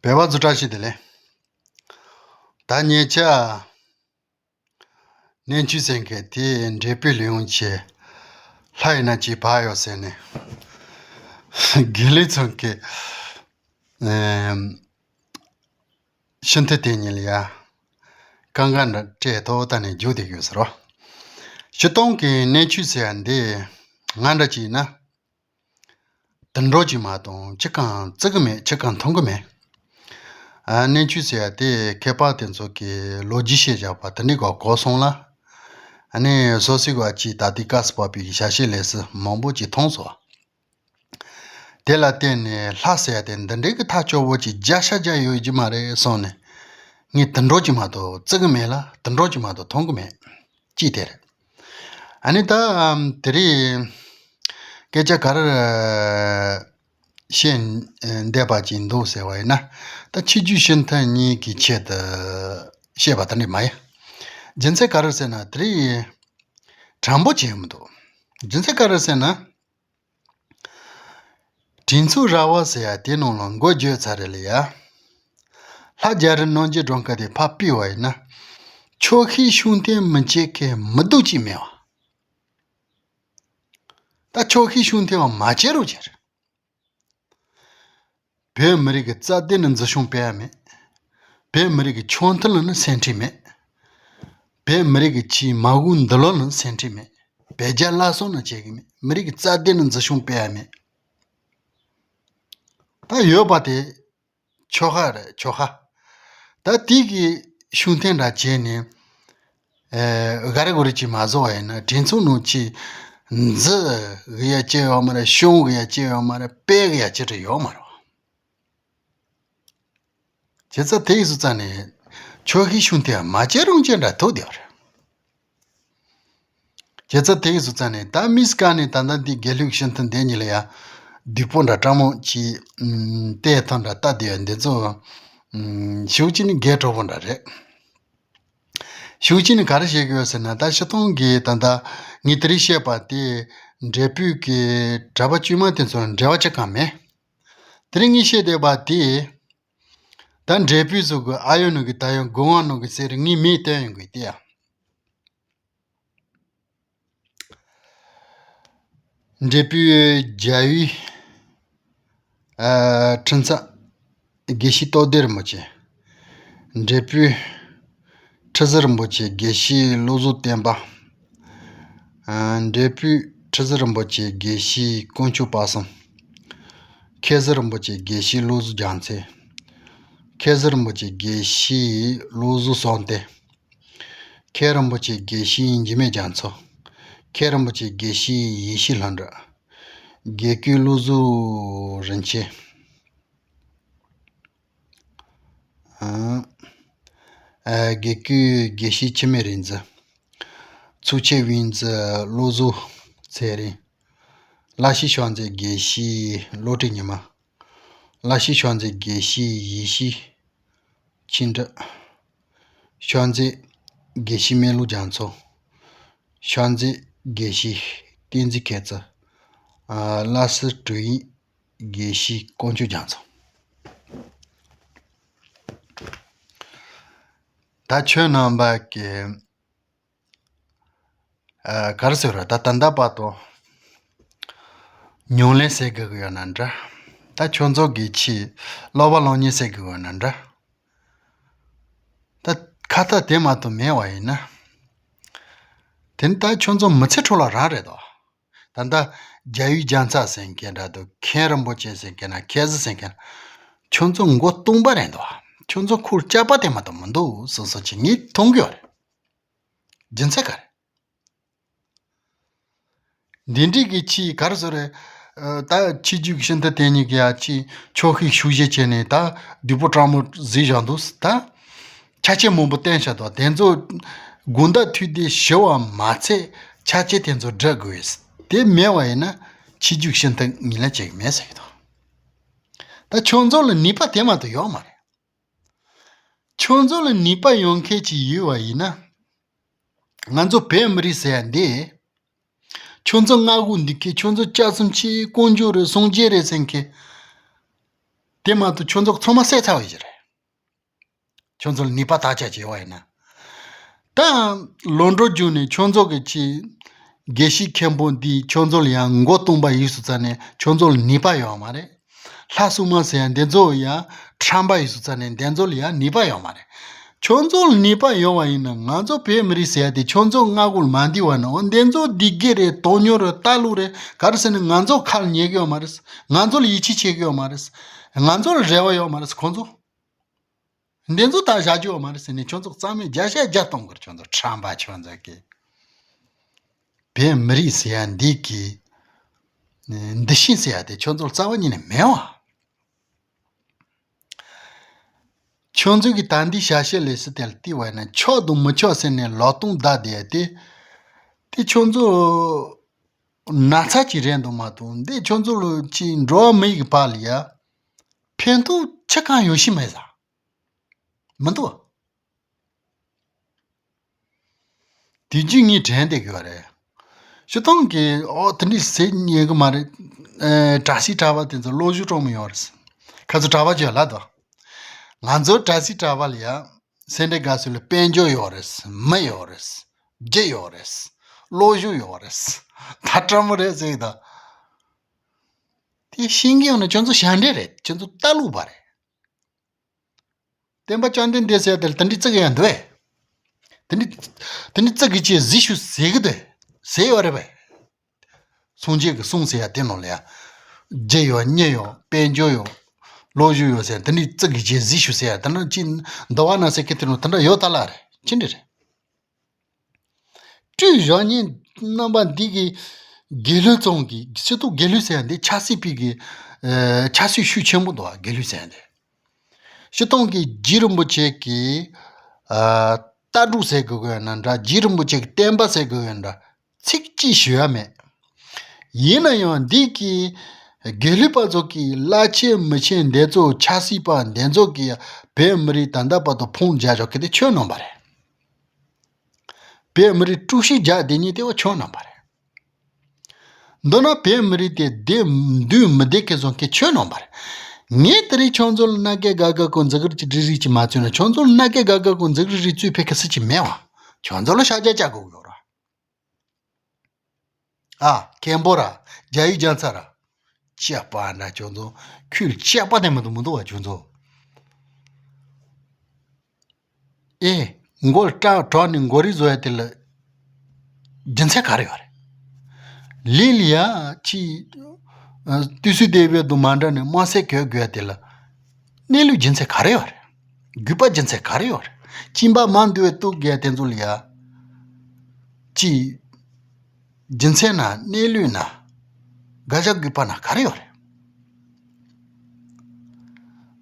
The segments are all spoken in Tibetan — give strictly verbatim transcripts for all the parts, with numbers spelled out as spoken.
བོད་པ་ཚོ་བཀྲ་ཤིས་བདེ་ལེགས། ད་ཉེ་ཆར་གནས་ཆུང་ཟེར་མཁན་དེ་འབྲས་སྤུངས་ལ་ཡོང་བྱས། ལྷ་ཡིན་ན་ཅིག་བབས་ཡོད་ཟེར་ནས། དགེ་ལུགས་ཚང་གི་ཨེམ། ཤིན་ཏུ་དེ་ཉིད་ལ་ཡ། གང་ག་འདྲ་སྤྲད་ཐོག་ད་ནས་རྒྱུགས་བསྡད་ཡོད་ཟེར་རོ། སྤྱིར་བཏང་གི་གནས་ཆུང་ཟེར་ཡ་འདི་ང་འདྲ་ཅིག་ཡིན་ན། དུད་འགྲོ་ཅིག་མ་གཏོགས་ཅི་གང་བརྩི་གི་མེད། ཅི་གང་མཐོང་གི་མེད། ཨ་གནས་ཆུང་ཟེར་ཡ་དེ་མཁས་པ་དེ་ཚོ་གི་ལོ་རྒྱུས་བཤད་བཞག་པ་དེ་འདྲའི་གོ་གོ་སོང་ལ། ཨ་ནི་སོ་སོའི་གོ་ཅིག་ད་ལྟའི་སྐབས་སུ་བབས་པའི་ཞལ་བཤད་ལས་སུ་མང་པོ་ཅིག་མཐོང་སོང་། དེ་ལ་བརྟེན་ནས་ལྷ་ཟེར་ཡ་དེ་འདི་འདྲའི་གི་ཐག་ཆོད་པོ་ཅིག་བརྒྱ་ཆ་བརྒྱ་ཡོད་ཀྱི་མ་རེད་སོང་ནས། ངས་དུད་འགྲོ་ཅིག་མ་གཏོགས་བརྩི་གི་མེད་ལ། དུད་འགྲོ་ཅིག་མ་གཏོགས་མཐོང་གི་མེད། ཅིག་དེ་རེད། ཨ་ནི་ད་ཨམ་དེ་རིང་སྐད་ཆ་ག་རེ་བཤད་བསྡད་པ་ཅིག་འདུག་ཟེར་བ་ཡིན་ན། ད་ཆོས་བརྒྱུད་ཤིན་ཏུ་གཉིས་ཀྱི་ཆེད་དུ་བཤད་པ་དེ་འདྲ་མ་ཡིན། རྒྱུ་མཚན་ག་རེ་ཟེར་ན་དེ་རིང་དྲང་པོ་བྱས་ཡོང་མི་འདུག་རྒྱུ་མཚན་ག་རེ་ཟེར་ན། དྲིན་ཚོགས་ར་བ་ཟེར་ཡ་དེ་ནང་ལ་འགོ་བརྗོད་ཚར་རེད་ལ་ཡ། ལྷ་རྒྱ་རི་རྣམ་རྒྱལ་སྒྲོལ་དཀར་དེ་ཕར་ཕུད་པ་ཡིན་ན། ཆོག་ཤེས་ཤུགས་ལྡན་མི་བྱེད་མཁན་མི་འདུག་ཅིག་མེད་བ། ད་ཆོག་ཤེས་ཤུགས་ལྡན་བ་མ་བྱེད་རོགས་བྱེད། བོད་མི་རིགས་ཀྱི་རྩ་དོན་ནི་འཛིན་སྐྱོང་སྤེལ་ཡ་མེད། བོད་མི་རིགས་ཀྱི་ཆོག་མཐུན་ལ་ནི་སེམས་ཁྲལ་མེད། བོད་མི་རིགས་ཀྱི་ཆེས་མ་འོངས་འདི་ལོ་ལ་ནི་སེམས་ཁྲལ་མེད། བོད་རྒྱ་བླ་སྲོག་ནི་བྱེད་ཀྱི་མེད། མི་རིགས་ཀྱི་རྩ་དོན་ནི་འཛིན་སྐྱོང་སྤེལ་ཡ་མེད། ད་ཡོད་པ་དེ་ཆོལ་ཁ་རེད། ཆོལ་ཁ། ད་དེ་གི་ཤུགས་ལྡན་འདྲ་བྱས་ནས། ཨེ། ག་རེ་གོ་རེ་ཅིག་མ་བཟོ་བ་ཡིན་ན་གྲོས་ཚོགས་ནང་ཅིག་འཛུལ་གི་ཡ་ཅི་ཡོད་མ་རེད། ཤོང་གི་ཡ་ཅི་ཡོད་མ་རེད། སྤེལ་གི་ཡ་ཅི་རེད་ཡོད་མ་རེད། བྱས་ཙང་དེ་ཡིན་སོང་ཙང་ནས་ཆོག་ཤེས་ཤུགས་ལྡན་མ་བྱེད་རུང་བྱེད་འདྲ་ཐུག་བསྡད་པ་རེད། བྱས་ཙང་དེ་ཡིན་སོང་ཙང་ནས་ད་མིས་ཀ་ནས་ད་ལྟ་འདི་དགེ་ལུགས་ཤིན་ཏུ་འདི་གཉིས་ལ་ཡ་སྡུག་པོ་འདྲ་སྤྲང་མོ་ཅིག་ཨུམ་བལྟས་ཐོག་འདྲ་ལྟ་བསྡད་ཡ་འདི་ཚོ་ཨུམ་ཤུགས་ཅིག་ནི་དགེ་གྲོགས་པོ་འདྲ་རེད། ཤུགས་ཅིག་ནི་ག་རེ་བཤད་གི་ཡོད་ཟེར་ན། ད་སྤྱིར་བཏང་གི་ད་ལྟ་ངས་དེ་རིང་བཤད་པ་དེ་འབྲས་སྤུངས་ཀྱི་གྲྭ་པ་དཀྱུས་མ་དེ་ཚོ་འབྲེལ་བ་ཅི་གང་མེད། དེ་རིང་ངས་བཤད་བསྡད་པ་དེ་ད་འབྲས་སྤུངས་ཚོ་གི་ཨ་ཡོད་ནོ་གི་ད་ཡང་སྒོ་ང་ནོ་གི་ཟེར་ངས་མིང་བཏོན་ཡོང་གི་དེ་ཡ། འབྲས་སྤུངས་རྒྱལ་བའི་ཨ་ཁྲི་འཛིན་དགེ་བཤེས་རྟོགས་ལྡན་རིན་པོ་ཆེ། འབྲས་སྤུངས་ཁྲི་ཟུར་རིན་པོ་ཆེ་དགེ་བཤེས་བློ་བཟང་བསྟན་པ། ཨ་འབྲས་སྤུངས་ཁྲི་ཟུར་རིན་པོ་ཆེ་དགེ་བཤེས་དཀོན་མཆོག་དཔག་བསམ། མཁན་ཟུར་རིན་པོ་ཆེ་དགེ་བཤེས་བློ་བཟང་རྒྱལ་མཚན། མཁན་ཟུར་རིན་པོ་ཆེ་དགེ་བཤེས་བློ་བཟང་བསམ་གཏན། མཁན་རིན་པོ་ཆེ་དགེ་བཤེས་འཇིགས་མེད་རྒྱ་མཚོ། མཁན་རིན་པོ་ཆེ་དགེ་བཤེས་ཡེ་ཤེས་ལྷུན་གྲུབ། དགེ་བསྐོས་བློ་བཟང་རིན་ཆེན། ཨ་དགེ་བསྐོས་དགེ་བཤེས་འཆི་མེད་རིག་འཛིན། ཚོགས་ཆེན་དབུ་འཛིན་བློ་བཟང་ཚེ་རིང་། བླ་ཞེས་ཕྱག་འཚལ་དགེ་བཤེས་བློ་གྲོས་ཉི་མ། བླ་ཞེས་ཕྱག་འཚལ་དགེ་བཤེས་ཡེ་ཤེས་ཆོས་འབྲེལ། ཕྱག་འཚལ་དགེ་བཤེས་སྨན་ལུགས་རྒྱ་མཚོ། ཕྱག་འཚལ་དགེ་བཤེས་བསྟན་འཛིན་མཁས་བཙུན། ཨ་བླ་སྲོག་དྲུང་ཡིག་དགེ་བཤེས་དཀོན་མཆོག་རྒྱ་མཚོ། ད་ཁྱོད་རྣམ་པ་གི་ཨ་ག་རེ་ཟེར་ར། ད་ད་ལྟ་བར་དུ་ཉམས་ལེན་ཟེར་དགོས་ཀྱི་ཡོད་ན་འདྲ། ད་ཁྱོད་ཚོ་གི་ཆེས་ཀློག་པ་ཀློག་མཁན་ཟེར་དགོས་ཀྱི་ཡོད་ན་འདྲ། ད་ཁ་ཏ་དེ་མ་གཏོགས་མེད་པ་ཡིན་ན། དེ་ནི་ད་ཁྱོད་ཚོ་མི་ཚེ་འཕྲོ་བརླག་རང་རེད་དོ། ད་ལྟ་རྒྱལ་བའི་རྒྱལ་ཚབ་ཟེར་མཁན་འདྲ་འདུག་མཁན་རིན་པོ་ཆེ་ཟེར་མཁན་ན་མཁས་བཟང་ཟེར་མཁན། ཁྱོད་ཚོ་མགོ་སྟོང་པ་རེད་འདུག་ཁྱོད་ཚོ་ཁུར་ལྕགས་པ་དེ་མ་གཏོགས་མི་འདུག་སོ་སོ་ཅིག་ངས་མཐོང་གི་ཡོད་རེད། རྒྱུ་མཚན་ག་རེ། འདི་འདྲའི་གི་ཆེས་ག་རེ་ཟེར་རེད། ཨ་ད་ཆོས་བརྒྱུད་ཀྱི་ཤིན་ཏུ་དེ་གཉིས་ཀྱི་ཡ་ཆེས་ཆོག་ཤེས་ཤུགས་བཞེས་བྱས་ནས་ད་སྡུག་པོ་སྤྲང་མོ་བཟོས་བཞག་འདུག་ད་ཆ་རྐྱེན་མང་པོ་བསྟན་བཞག་འདུག་དེ་ཚོ་དགོང་དག་ཐུག་དུས་ཞུ་བ་མ་ཚད་ཆ་རྐྱེན་དེ་ཚོ་སྒྲུབ་དགོས། དེ་མེད་པ་ཡིན་ན་ཆོས་བརྒྱུད་ཀྱི་ཤིན་ཏུ་གཉིས་ལ་བྱེད་ཀྱི་མེད་ཟེར་གྱི་འདུག་ད་ཁྱོད་ཚོ་ལ་ནུས་པ་དེ་མ་གཏོགས་ཡོད་མ་རེད། ཁྱོད་ཚོ་ལ་ནུས་པ་ཡོད་མཁན་ཅིག་ཡོད་པ་ཡིན་ན། ང་ཚོ་བོད་མི་རིགས་ཟེར་ཡ་འདི། ཁྱོད་ཚོ་སྔ་དགོང་འདི་གི་ཁྱོད་ཚོ་ལྕགས་ཟམ་ཆེ་དཀོན་མཆོག་རེད་སངས་རྒྱས་རེད་ཟེར་མཁན། དེ་མ་གཏོགས་ཁྱོད་ཚོ་ཚང་མ་བསད་ཚར་བ་ཞིག་རེད། ཁྱོད་ཚོ་ལ་ནུས་པ་དག་ཆ་བྱེད་བ་ཡིན་ན། ད་ལོ་འགྲོ་རྒྱུ་ནས་ཁྱོད་ཚོ་གི་ཆེས་དགེ་བཤེས་མཁན་པོ་འདིས་ཁྱོད་ཚོ་ལ་ཡང་མགོ་སྟོང་པ་ཡིན་སུ་ཙ་ནས་ཁྱོད་ཚོ་ལ་ནུས་པ་ཡོད་མ་རེད། ལྷ་སྲུང་མ་ཟེར་ཡང་འདི་ཚོ་ཡང་ཁྲམ་པ་ཡིན་སུ་ཙ་ནས་འདི་ཚོ་ལ་ཡང་ནུས་པ་ཡོད་མ་རེད། ཁྱོད་ཚོ་ལ་ནུས་པ་ཡོད་པ་ཡིན་ན་ང་ཚོ་བོད་མི་རིགས་ཟེར་ཡ་དེ་ཁྱོད་ཚོ་སྔ་གོང་མ་འདི་བ་ན་འོ་འདི་ཚོ་སྡིག་གི་རེད། དོན་ཉོ་རེད། ལྟ་ལུགས་རེད། ག་རེ་ཟེར་ན་ང་ཚོ་ཁ་ལ་ཉན་གི་ཡོད་མ་རེད། ང་ཚོ་ལ་ཡིད་ཆེས་བྱེད་གི་ཡོད་མ་རེད། ང་ཚོ་ལ་རེ་བ་ཡོད་མ་རེད། ཁོང་ཚོ་འདི་ཚོ་ད་བཞག་རྒྱུ་ཡོད་མ་རེད་ཟེར་ནས་ཁྱོད་ཚོ་རྩ་མེད་བརྒྱ་ཆ་བརྒྱ་གཏོང་དགོས། ཁྱོད་ཚོ་ཁྲམ་པ་ཁྱོད་ཚོ་གི་བོད་མི་རིགས་ཟེར་ཡ་འདི་གི་འདི་ཤིང་ཟེར་ཡ་དེ་ཁྱོད་ཚོ་རྩ་བ་ཉིད་ནས་མེད་བ། ཁྱོད་ཚོ་གི་ད་འདི་བྱ་བྱེད་ལས་སུ་དེ་ལ་བལྟས་པ་ན་ཆོག་དང་མི་ཆོག་ཟེར་ནས་ལོ་སྟོང་བརྡ་བསྡད་དེ། དེ་ཁྱོད་ཚོ་ན་ཚ་ཅིག་རེད་འདུག་མ་གཏོགས་འདི་ཁྱོད་ཚོ་ལོ་ཅིག་འགྲོ་བ་མི་ཡི་གི་བར་ལ་ཡ་ཕན་ཐོགས་ཆེ་གང་ཡོང་ཤི་མེད་ཟ། མི་འདུག་དེ་རྒྱུ་ངས་དྲན་བསྡད་ཡོད་རེད། སྤྱི་བཏང་གི་ཨོ་དེ་འདྲ་ཟེར་ཉན་གི་མ་རེད། ཨེ་གྲྭ་སའི་གྲྭ་པ་དེ་ཚོ་བློ་གཟུ་གྲོགས་མོ་ཡོད་རེད། ཁ་ཚོ་གྲྭ་པ་ཅིག་ལ་དོ། ང་ཚོ་གྲྭ་སའི་གྲྭ་པ་ལ་ཡ་སེ་འབྲས་དགའ་སུ་ལ་དཔལ་འབྱོར་ཡོད་རེད། མི་ཡོད་རེད། རྒྱུ་ཡོད་རེད། བློ་གཟུ་ཡོད་རེད། ད་སྤྲང་མོ་རེད་ཟེར་གི་ད། དེ་ཤེས་གི་ཡོད་ན་ཁྱོད་ཚོ་ཞབས་འདྲེན་རེད། ཁྱོད་ཚོ་ལྟ་ལུགས་པ་རེད། བསྟན་པ་བཅོམ་ལྡན་འདས་ཟེར་དེར་དེ་འདྲའི་བརྩི་གི་ཡང་འདུག་བས། དེ་འདྲའི་དེ་འདྲའི་བརྩི་གི་ཅེས་གཟིགས་ཞུ་ཟེར་གི་འདུག་ཟེར་ཡོད་རེད་བས། སངས་རྒྱས་ཀྱི་གསུང་ཟེར་ཡ་དེ་ནང་ལ་ཡ། རྒྱུ་ཡོད་མྱི་ཡོད་དཔལ་འབྱོར་ཡོད། བློ་གཟུ་ཡོད་ཟེར་དེ་འདྲའི་བརྩི་གི་ཅེས་གཟིགས་ཞུ་ཟེར་ཡ་དེ་འདྲ་ཅི་འདུལ་བ་ན་ཟེར་གི་དེ་ནང་དེ་འདྲ་ཡོད་ད་ལ་རེད། ཅི་འདྲ་རེད། སྤྲུལ་བཞག་ཉིན་རྣམ་པ་འདི་གི་དགེ་ལུགས་ཙོང་གི་སྤྱི་ཚོགས་དགེ་ལུགས་ཟེར་ཡ་འདི་ཆབ་སྲིད་པའི་གི་ཨ་ཆབ་སྲིད་ཤུགས་ཆེན་པོ་འདུག་བ། དགེ་ལུགས་ཟེར་ཡ་འདི་སྤྱི་བཏང་གི་རྗེ་རིན་པོ་ཆེ་གི་ཨ་ལྟ་གྲུབ་ཟེར་དགོས་ཀྱི་ཡོད་ན་འདྲ། རྗེ་རིན་པོ་ཆེ་གི་བསྟན་པ་ཟེར་དགོས་ཀྱི་ཡོད་ན་འདྲ། ཚིག་གཅིག་ཞུ་ཡ་མེད། ཡིན་ན་ཡང་འདི་གི་དགེ་ལུགས་པ་ཚོ་གི་བླ་ཆེན་མི་ཆེན་འདི་ཚོ་ཆབ་སྲིད་པ་འདི་ཚོ་གི་བོད་མི་རིགས་ད་ལྟ་བར་དུ་ཕུང་རྒྱག་ཆོག་གི་དེ་ཁྱོད་རྣམ་པ་རེད། བོད་མི་རིགས་དཀྲུག་ཤིང་རྒྱག་བསྡད་མཁན་དེ་བ་ཁྱོད་རྣམ་པ་རེད། མདོར་ན་བོད་མི་རིགས་དེ་བདེ་འདུག་མི་བདེ་གི་བཟོ་མཁན་ཁྱོད་རྣམ་པ་རེད། ངས་དེ་རིང་ཁྱོད་ཚོ་ལ་སྣ་སྐད་ག་ག་གོ་འཛིག་རི་ཅི་རི་རི་ཅི་མ་བཙུན་ན་ཁྱོད་ཚོ་ལ་སྣ་སྐད་ག་ག་གོ་འཛིག་རི་རི་བཙུན་ཕེ་ཁ་སི་ཅི་མེད་བ། ཁྱོད་ཚོ་ལ་ཤ་རྒྱག་རྒྱག་དགོས་ཡོད་ར། ཨ་མཁན་པོ་ར། རྒྱ་ཡུལ་རྒྱ་མཚར་ར། སྐྱག་པ་འདྲ་ཁྱོད་ཚོ། ཁྱོད་སྐྱག་པ་དེ་མི་འདུག་མི་འདུག་བ་ཁྱོད་ཚོ། ཨེ། མགོ་སྐྲ་གྲོགས་ནས་མགོ་རིལ་བཟོ་ཡ་དེ་ལ་རྒྱུ་མཚན་ག་རེ་ཡོད་རེད། ལི་ལི་ཡ་ཅི། ཏུས་སུ་དེ་བས་དུ་མ་འདྲ་ནས་དམར་སེར་གོས་དགོས་ཡ་དེ་ལ་གནས་ལུགས་རྒྱུ་མཚན་ག་རེ་ཡོད་རེད། དགོས་པ་རྒྱུ་མཚན་ག་རེ་ཡོད་རེད། སྐྱིན་པ་མ་འདུ་བའི་གཏུག་དགོས་ཡ་དེ་ཚོ་ལ་ཡ། ཅི། རྒྱུ་མཚན་ན་གནས་ལུགས་ན། དགག་བྱ་དགོས་པ་ན་ག་རེ་ཡོད་རེད།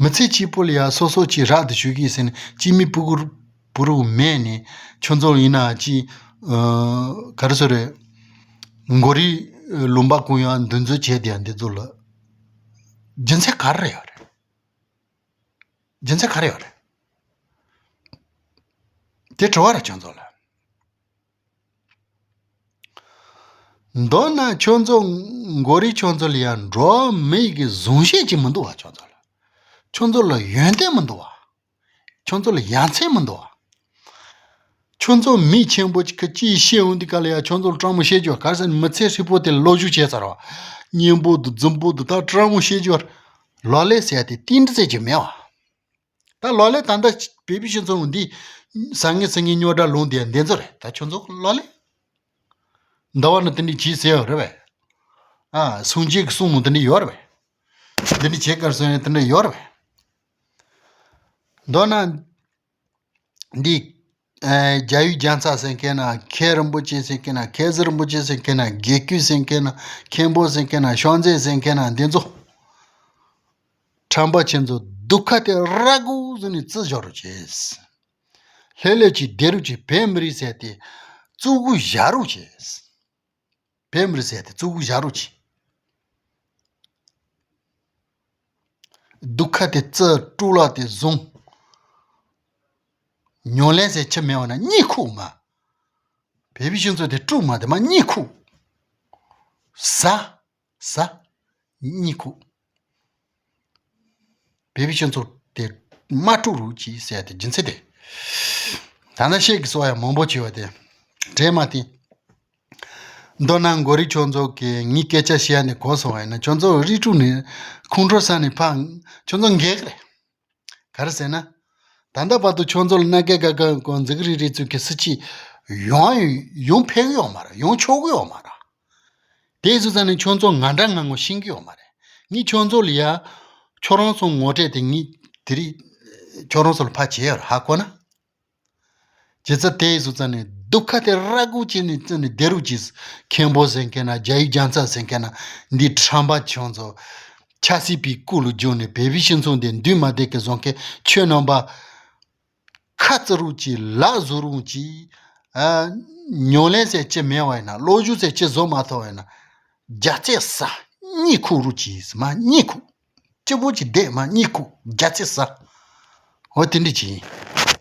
མི་ཚེ་གཅིག་པོ་ལ་ཡ་སོ་སོ་གཅིག་རག་ཏུ་ཞུགས་ཀྱིས་ཟེར་ནས་སྐྱེ་མེད་ཕྲུ་གུ་བུ་རུ་མེད་ནས་ཁྱོད་ཚོ་ཡིན་ན་ཅི། ག་རེ་ཟེར་རེད། མགོ་རིལ་ལུང་པ་ཀུན་ཡང་འདུ་འཛོམས་བྱས་ཏེ་ཡང་འདི་ཚོ་ལ་རྒྱུ་མཚན་ག་རེ་ཡོད་རེད། རྒྱུ་མཚན་ག་རེ་ཡོད་རེད། དེ་དྲི་བ་རེད་ཁྱོད་ཚོ་ལ། མདོར་ན་ཁྱོད་ཚོ་མགོ་རིལ་ཁྱོད་ཚོ་ལ་ཡང་འགྲོ་བ་མི་ཡི་གི་གཟུང་བཤད་ཅིག་མི་འདུག་བ་ཁྱོད་ཚོ་ལ། ཁྱོད་ཚོ་ལ་ཡོན་ཏན་མི་འདུག་བ། ཁྱོད་ཚོ་ལ་ཡ་མཚན་མི་འདུག་བ། ཁྱོད་ཚོ་མི་ཆེན་པོ་ཅིག་གིས་ཅི་བཤད་འོང་དུས་ག་ལ་ཡ་ཁྱོད་ཚོ་ལ་སྤྲང་མོ་བཤད་རྒྱུ་ག་རེ་ཟེར་ན་མི་ཚེ་ཧྲིལ་པོ་དེ་ལ་བློ་ཞུགས་བྱས་ཚར་བ། གཉེན་པོ་དང་རྫུན་པོ་དང་ད་སྤྲང་མོ་བཤད་རྒྱུ། ལོ་ལེགས་ཟེར་ཡ་དེ་ཏིང་འདྲི་ཟེར་རྒྱུ་མེད་བ། ད་ལོ་ལེགས་ད་ལྟ་བོད་པའི་སྤྱི་ཚོགས་འདི་ཟང་ངེ་ཟིང་ངེ་རྙོག་དྲ་ལངས་དེ་འདི་ཚོ་རེད། ད་ཁྱོད་ཚོ་ལོ་ལེགས། ཟླ་བ་ནི་དེ་འདྲ་བྱས་ཟེར་ཡོད་རེད་པས། ཨ་སངས་རྒྱས་ཀྱི་གསུང་ནང་དེ་འདྲ་ཡོད་རེད་པས། འདི་འདྲ་བྱས་གར་སོང་ཡང་དེ་འདྲ་ཡོད་རེད་པས། མདོར་ན། འདི། ཨ་རྒྱ་ཡུལ་རྒྱ་མཚར་ཟེར་མཁན་ན་མཁན་རིན་པོ་ཆེ་ཟེར་མཁན་ན་མཁན་ཟུར་རིན་པོ་ཆེ་ཟེར་མཁན་ན་དགེ་བསྐོས་ཟེར་མཁན་ན་མཁན་པོ་ཟེར་མཁན་ན་ཤོང་ཚེ་ཟེར་མཁན་ན་འདི་ཚོ། ཁྲམ་པ་ཁྱེད་ཚོ་སྡུག་ཁ་དེ་ར་གུ་ཟིན་ནས་རྩི་བཞག་རོགས་བྱས། ལྷོད་ལྷོད་ཀྱིས་བསྡད་རོགས་བྱས། བོད་མི་རིགས་ཟེར་དེ་བཙུགས་དགོས་བཞག་རོགས་བྱས། བོད་མི་རིགས་ཟེར་དེ་བཙུགས་དགོས་བཞག་རོགས་བྱས། སྡུག་ཁ་དེ་རྩི་དཀྲུག་ལ་དེ་བཟུང་། ཉོ་ལེན་ཟེར་ཁྱི་མེད་བ་ན་གཉིད་ཁུག་མ། བོད་པའི་སྤྱི་ཚོགས་དེ་དཀྲུག་མ་དེ་མ་གཉིད་ཁུག་ཟ། ཟ། གཉིད་ཁུག་བོད་པའི་སྤྱི་ཚོགས་དེ་མ་དཀྲུག་རོགས་གྱིས་ཟེར་ཏེ་རྒྱུ་མཚན་དེ། ད་ནང་བཤད་ཀྱི་སོ་ཡ་མང་པོ་བྱས་པ་དེ་འདྲེ་མ་དེ། མདོར་ན་མགོ་རིལ་ཁྱོད་ཚོ་གིས་ངའི་སྐད་ཆ་བཤད་ནས་གོ་སོང་བ་ཡིན་ན། ཁྱོད་ཚོ་རི་ཁྲོད་ནས་ཁོང་ཁྲོ་ཟ་ནས་ཕར་ཁྱོད་ཚོ་འགས་ཀྱི་རེད། ག་རེ་ཟེར་ན། ད་ལྟ་བར་དུ་ཁྱོད་ཚོ་ལ་སྣ་སྐད་ག་ག་གོ་འཛིག་རི་རི་ཚུལ་གྱི་སྲིད་ཇུས་ཡོང་ཡོང་ཕེབས་ཀྱི་ཡོད་མ་རེད། ཡོང་ཆོག་གི་ཡོད་མ་རེད། དེ་བཟོ་ཙང་ནས་ཁྱོད་ཚོ་ང་འདྲ་ང་ངོ་ཤེས་ཀྱི་ཡོད་མ་རེད། ངས་ཁྱོད་ཚོ་ལ་ཡ་ཁྱོད་རང་ཚོ་ངོ་སྤྲད་དེ། ངས་དེ་རིང་ཁྱོད་རང་ཚོ་ལ་ཕར་བྱས་ཡོད་རེད། ཧ་གོ་ན། ཇི་ཙམ་དེ་བཟོ་ཙང་ནས་སྡུག་ཁ་དེ་ར་གུ་བྱས་ནས་བཙོན་ནས་བསྡད་རོགས་གྱིས། མཁན་པོ་ཟེར་མཁན་ན། རྒྱ་ཡིག་རྒྱལ་ཚ་ཟེར་མཁན་ན། འདི་ཁྲམ་པ་ཁྱོད་ཚོ་ཆབ་སྲིད་པའི་སྐུ་ལ་བརྒྱུགས་ནས་བོད་པའི་སྤྱི་ཚོགས་འདི་འདུས་མ་བསྡད་ཀྱི་བཟོ་མཁན་ཁྱོད་རྣམ་པ། ཁ་བཙིར་རོགས་གྱིས། ལག་བཟོ་རོགས་གྱིས། ཨ། ཉམས་ལེན་ཟེར་ཅི་མེད་པ་ཡིན་ན། བློ་སྦྱོང་ཟེར་ཅི་བཟོ་མ་ཐུབ་པ་ཡིན་ན། རྒྱ་ཚད་ཟ། གཉིད་ཁུག་རོགས་གྱིས། མ་གཉིད་ཁུག་སྐྱིད་པོ་ཅིག་བསྡད། མ་གཉིད་ཁུག་རྒྱ་ཚད་ཟ། འོ་དེ་འདྲ་ཅིག་ཡིན།